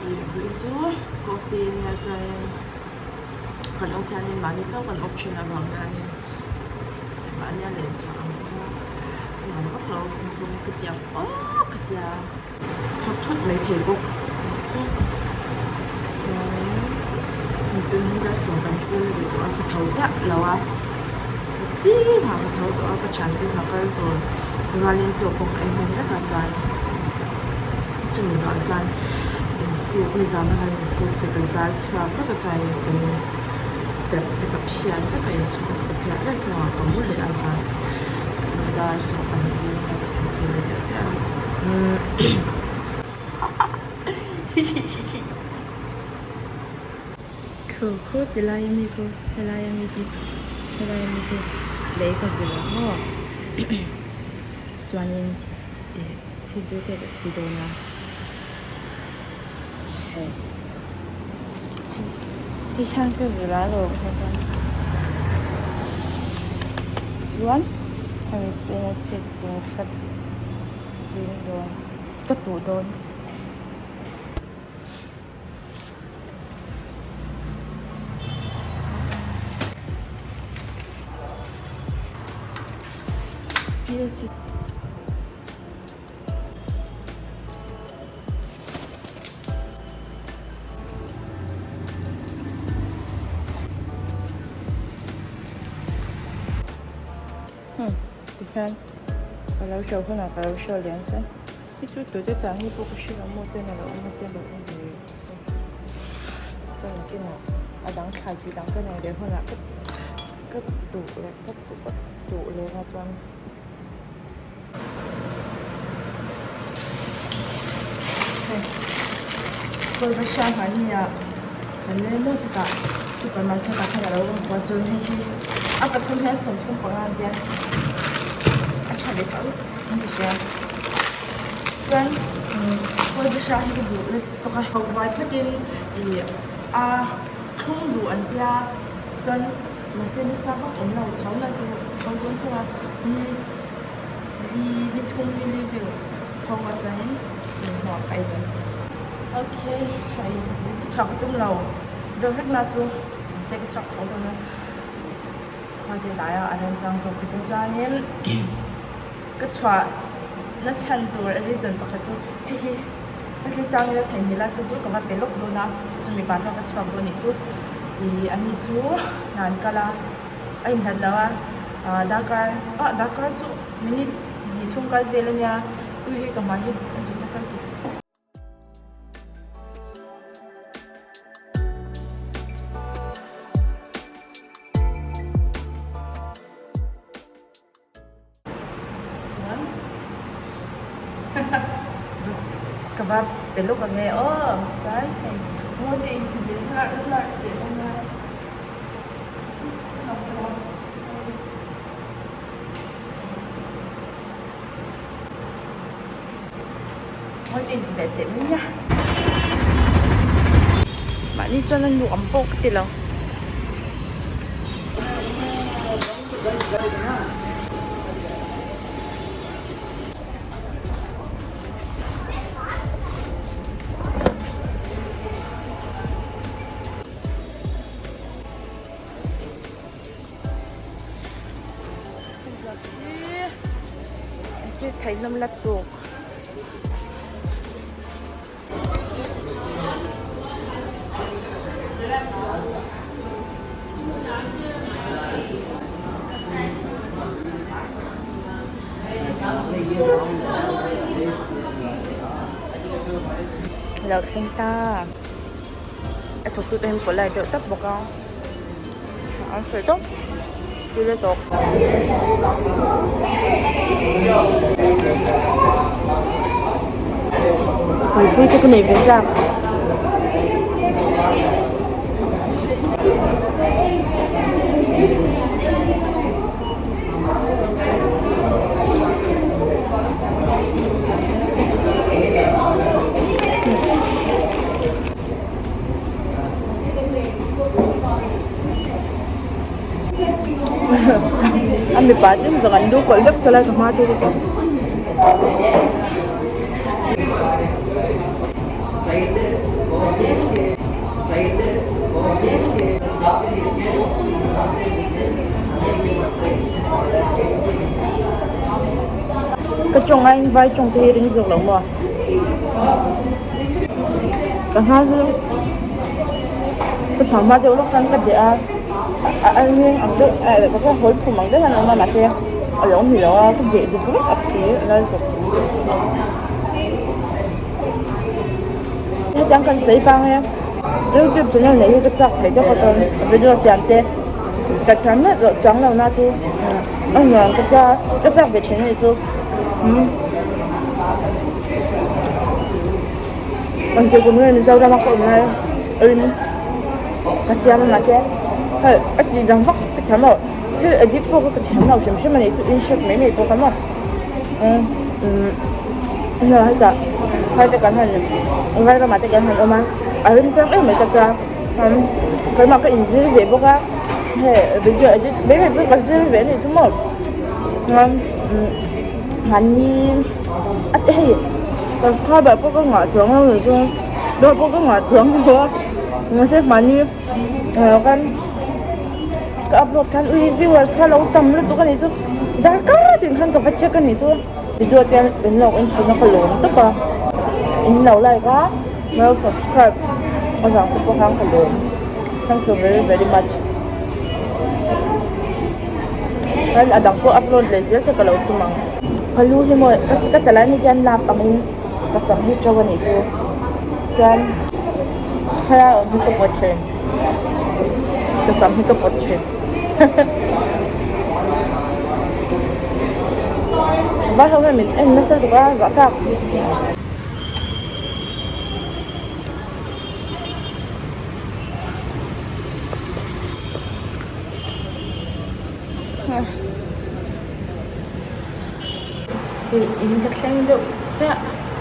Ih vawiin chu ka off day ania chuanin kan off hianin mahni chauh kan off thin avang hianin mahnia len chhuah ang te kha a nuam vak lo inchung ka ti ang aw ka tia. Chhuak thut mai thei bawk tih chu chuanin tun hi dar sawm kan vel a ni tawh a ka tho chiah lo a ka chin ah ka tho tawh a ka thiante hna kal tur rualin chaw pawh ka ei hman vek a chuan chumi zawh chuan insuk nizan a kan insuk te ka zar chhuak vek a chuan kan step te ka phiat vek a insuk te ka phiat vek hnuah ka mu leh a chuan dar 12 vel a ka tho ve leh deuh chiah a. Khu khu ti lai ami khu helai ami khi helai ami khi lei ka zir ang maw chuanin ih thil te ka ti dawn a hei hei hian ka zir a lo chuan hemi spinach hi ching khat. Ching dawn ka tuh dawn. Hmm tikhian ka lo show hunah ka lo show leh ang chuan hi chu tute tan hi pawh ka hre lo maw ten a lo awm a te a lo awm ve rih se chuan nakinah a dang thlai chi dang ka nei leh hunah ka ka duh leh ka duh ka duh leh nga chuan. Hei kawlbahra hmahni ah kan lei maw chutah supermarket ah khan a lo awm fua chuan hei hi a pathum hian 35 a nia a tha ve tho an ti hria chuan kawlbahra hi ka duh let tawk a ho vai phatin ih a thlum duh an tia chuan mahse nasa vak awm lo tho na chu tho dawn tho a ni. Li ni thum ni li vel ho a chuanin inhmuh a kai dawn. Ok hei ka chhuak tum lo deuh vek na chu mahse ka chhuak tho dawn a khua te dai a a remchang zawk te pawh chuanin ka chhuah na chhan tur a reason pakhat chu hei hi ka thil chang ila theihnghilh a chu chu ka va pe lawk dawn a chumi pah chuan ka chhuak dawn anih chu ih ani chu hna an kal a. A inhlat lo a, ah darkar ah darkar chu minute hnih thum kal vel a nia ui hi ka hmai hi a duh nasa lutuk. Chuan ka va pe lawk ang e aw chuan hei mawi ka inti ve hlarh hlarh teh awm a sorry mawi ka inti ve teh mai a mahni chuan a nuam pawh ka ti lo. Thei hlawm la tuk. Lo thleng ta a thawk tu te hian polite deuh tawp bawk a an fel tawp tui la tawp. Kalpui te ka nei ve chak. A mipa chin zawng an lu kawlh vek chawlh a ka hma te chu. tawng aiin vai tawng te hi ring zawk lo maw? Ka nghal hi ka chhuah hma deuh lawk khan ka beh a, a ring ang deuh ka hre hawi phum ang deuh hian a awm a mahse a lo ni lo a ka beh duk vek a khi a lal tawp. Hetiang kan sawi vang e youtube channel neih hi ka chak thei deuh a chuan video siam te ka thiam meuh loh chuang lo na chu a nuam ka tia ka chak ve thin a nih chu umm engtik kum nge Mizoram a ka awm lai in ka siam a mahse hei a tih dang vak ka thiam lo thil edit pawh kha ka thiam lo hrim hrim a nih chu inshot mai mai pawh kha maw umm hetah phai te kan han vai ramah te kan han awm a a remchang em mai tak a keimah ka inzir ve bawk a hei video edit mai mai pawh ka zir ve a nih chu maw chuan mahni a hei subscriber pawh ka ngah chuang lo nih chu dawr pawh ka ngah chuang lo a mahse mahni khan ka upload khan ui viewers kha lo tam lutuk a nih chu darkar tin khan ka va check a nih chu. Video te in lo en thin a ka lawm tawp a in lo like a min lo subscribe avang te pawh khan ka lawm thank you very very much chuan a dang pawh upload leh zel te ka lo tum ang ka lu hi maw ka chalai ni hian lap angin ka sam hi to a nih chu chuan helai awm hi ka pawt thin ka sam hi ka pawt thin. Vai ho hian min en nasa tuk a zah thlak. Hei in ka thleng deuh chiah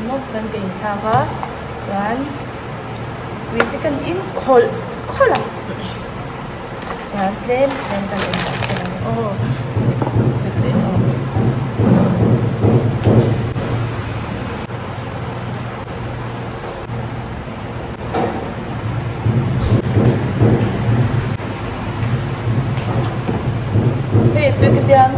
maw chuan ka inthlak a chuan tui te kan in khawlh khawlh a. Chuan tlem tlem kan en tak thei ang aw Hei tui ka tiang.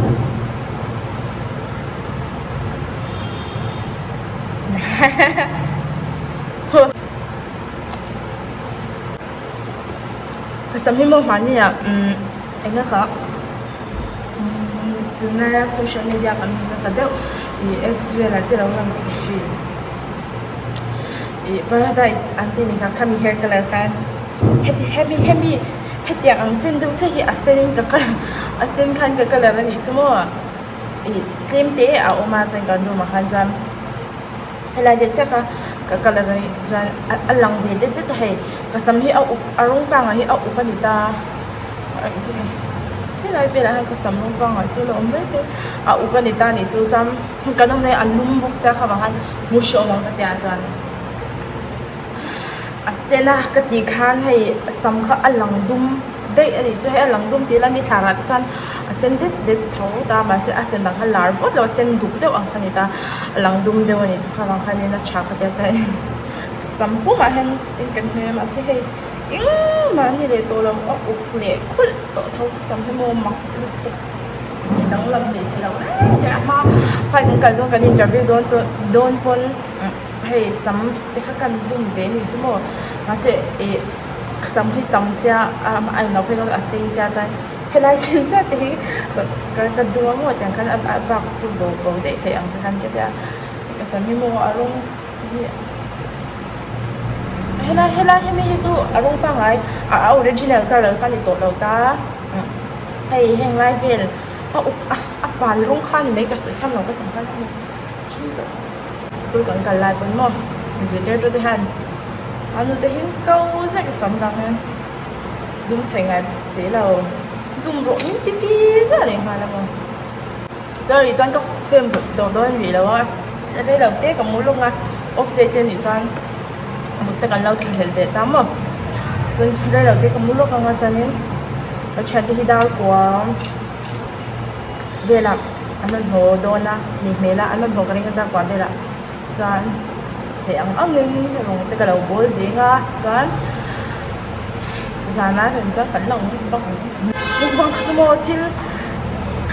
Ka sam hi maw hmani ah umm eng nge kha umm tunlaia social media kan hmu nasa deuh ih ads velah te lo lang thin ih paradise an tih ni kha khami hair colour khan heti hemi hemi hetiang ang chen deuh chiah hi a sen in ka colour a sen khan ka colour a nih chu maw ih tlem te a awm a chuan kan room ah khan chuan. Helai deuh chiah kha ka colour a nih chu chuan a lang ve det det a hei ka sam hi a uk a rawng pangah hi a uk a ni ta a helai velah hian ka sam rawng pangah chu a la awm mai thei a uk a ni ta nih chu chuan kan awm lai a lum bawk sia kha vang khan hmu hreawm ang ka tia chuan a sen a ka tih khan hei sam kha a lang dum. Daih a nih chu hei a lang dum tih la ni thla rah te chuan a sen det det tho ta mahse a sen dang kha lar vawt lo a sen duk deuh ang kha a ni ta a lang dum deuh a nih chu kha vang khanin a tha kha tia chuan sam pumah hian tin kan hmel a mahse hei engmah a ni leh tawh lo a uk leh khulh tawh tho sam hi maw mak lutuk danglam leh thei lo reng reng a hma phai kan kal dawn kan interview dawn dawn pawn hei sam te kha kan dum ve a nih chu maw mahse ih. Sam hi tam sia a a englo phei chuan a sei sia chuan helai chin chiah te hi ka ka duh a maw tiang khan a bak chu bo bo daih theih ang te khan ka tia ka sam hi maw a rawng hi helai helai hemi hi chu a rawng pangngai a original colour kha a ni tawh lo ta hei heng lai vel a uk a a pal rawng kha a ni mai ka sawi thiam lo ka tam khan School kan kal lai pawn maw zirtirtu te hian a nute hi ko zek a sam vang hian dum thei ngai bawk si lo dum rawh min ti pi zah leh nghal a maw chuan rih chuan ka film tawh dawn rih lo a rei lo te ka mu lawk a off day te nih chuan mut te kan lo thlahlel ve ta maw chuan rei lo te ka mu lawk anga chuanin ka thiante hi dar kuang. Velah an rawn haw dawn a ni hmel a an rawn haw ka ring a darkua velah chuan theih ang angin rawng te ka lo bawl ve ang a chuan zana ran chuan kan lo mukbang mukbang kha chu maw thil.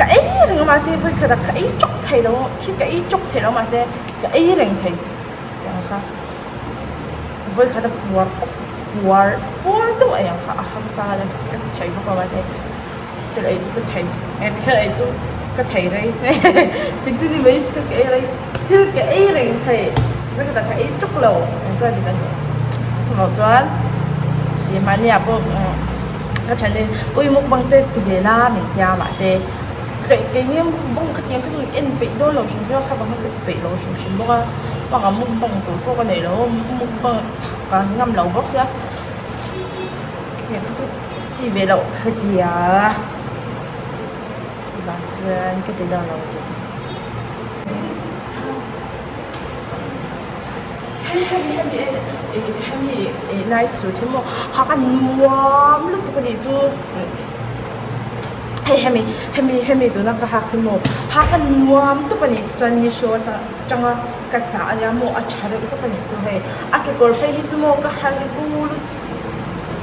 Ka ei reng a mahse vawikhat ah ka ei chawk thei lo thil ka ei chawk thei lo mahse ka ei reng thei tih ang kha vawikhat a puar puar puar deuh a ang kha a hamsa a ka ti thei bawk a mahse thil ei chu ka thei thil ei chu ka thei rei thil chu ni mai thil ka ei rei thil ka ei reng thei vawikhat ah ka ei chawk lo ang chuan ti ka ni chuvang chuan ih mahni ah pawh ka thian in ui mukbang te ti ve la min tia mahse keini mukbang ka ti ang ka en peih dawn lo hrim hrim a kha vang khan ka ti peih lo hrim hrim bawk a bakah mukbang tur pawh ka nei lo mukbang ka ngam lo bawk sia heng kha chu chi ve loh ka tia chuvang chuan ka ti dawn lo tih. Hei hemi hemi hemi night suit hi maw ha ka nuam lutuk a nih chu hei hemi hemi hemi tuna ka hak hi maw ha ka nuam tawp a nih chu chuan Meesho atanga ka chah a nia maw a tha reuh tawp a nih chu hei a kekawr phei hi chu maw ka ha ri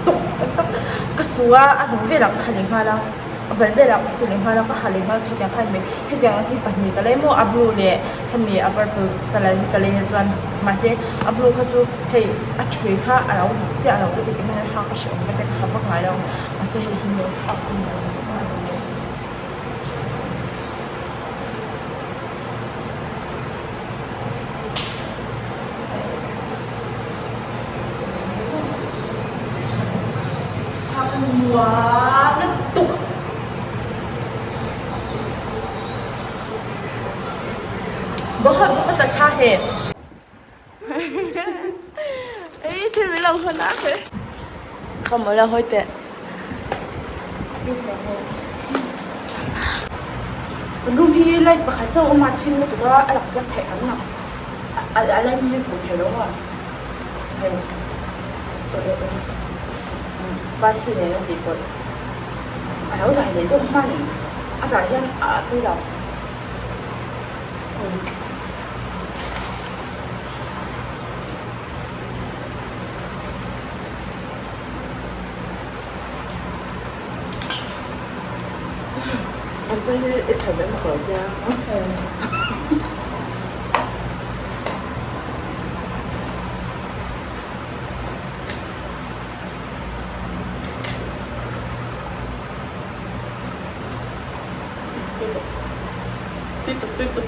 lutuk tak ka su a a hnung velah ka ha leh nghal a. A bal velah ka su leh nghal a, ka ha leh nghal khatiang khan mai hetiang ang hi pahnih ka lei maw a blue leh hemi a purple colour hi ka lei a chuan mahse a blue kha chu hei a thui kha a lo dak chiah lo ka ti ti mai a hak a hrehawm ka ti kha vak ngai lo mahse hei hi maw hak a nuam lutuk a ni. Nuam lutuk bahut bahut acha hai ei thil min lo hawn a ka mawlh a hawi teh room hi light pakhat chauh a awm a thim lutuk a a lang chiang theih ang ang a la ni fuh thei lo a hei spicy nen a tih pawlh a lo dai leh deuh hman a dah hian a tui lo. An hi i tha ber mak lo tia. Tui tuk tui tuk.